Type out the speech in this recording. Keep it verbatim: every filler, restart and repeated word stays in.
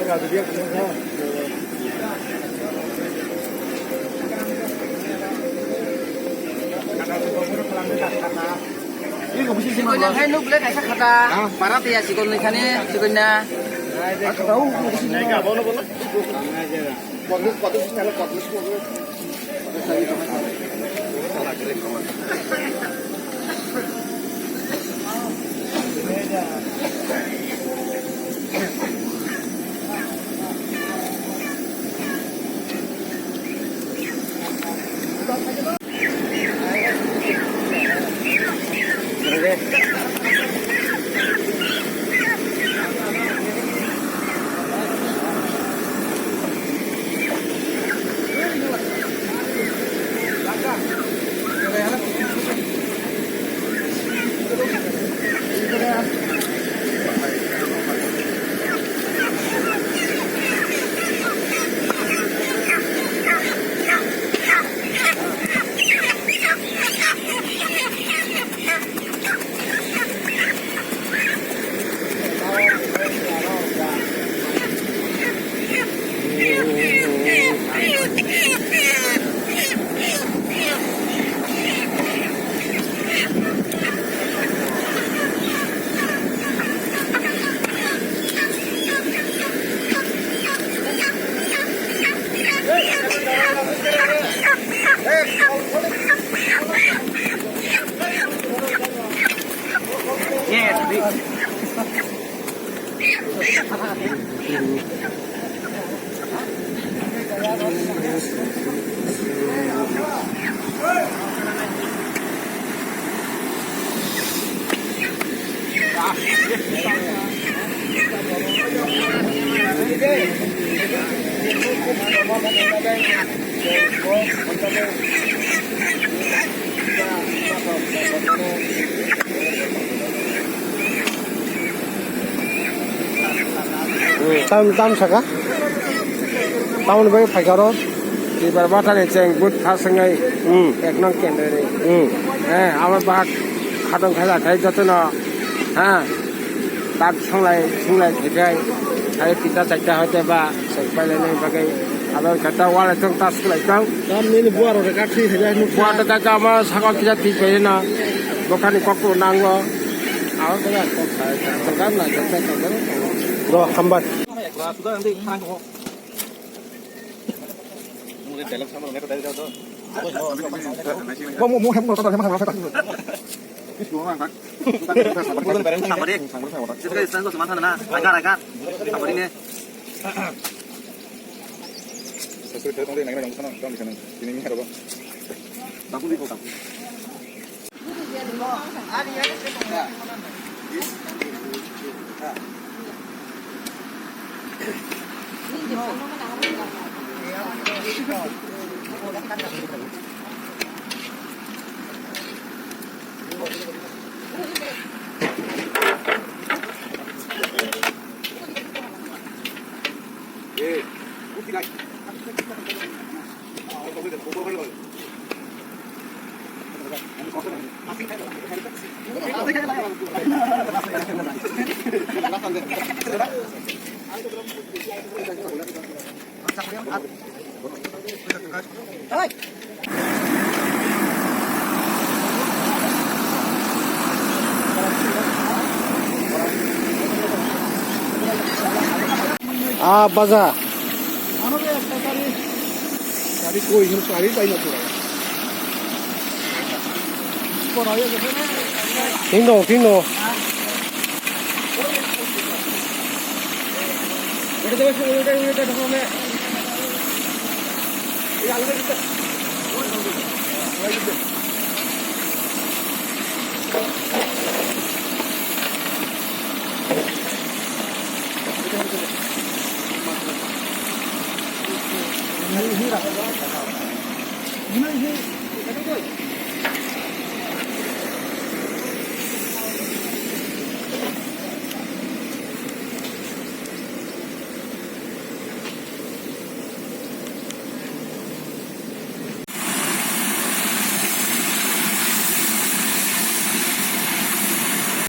Chikon yang hai nuk le kaisa khata. Para tiya chikon ni khani chikon na. Tam, tam saka? Tamoni bagwi phaikha oro? Tibar bathani cheng but phaswngwi Hmm. Ek nong kendreni. Hmm. Eh, abo bahak khatong khaja khai jotono. Ha. Tak songlai, songlai khekai. Hai pita chaita hoite ba, sek pailai nai bagwi. Abo kata wala tong tas kulai tong. Tam nini buar ore kathi hai nukha. Buar to kaka ma sakol kisa thik pai na. Bokhani kokto nango. Abo kaka kok khai. Dokan na kaka kaka. Ro hambat. Agar, agar. Apa ini? Ah, baja. Gari koi hwn, gari bai na tura. Thing dong, thing dong.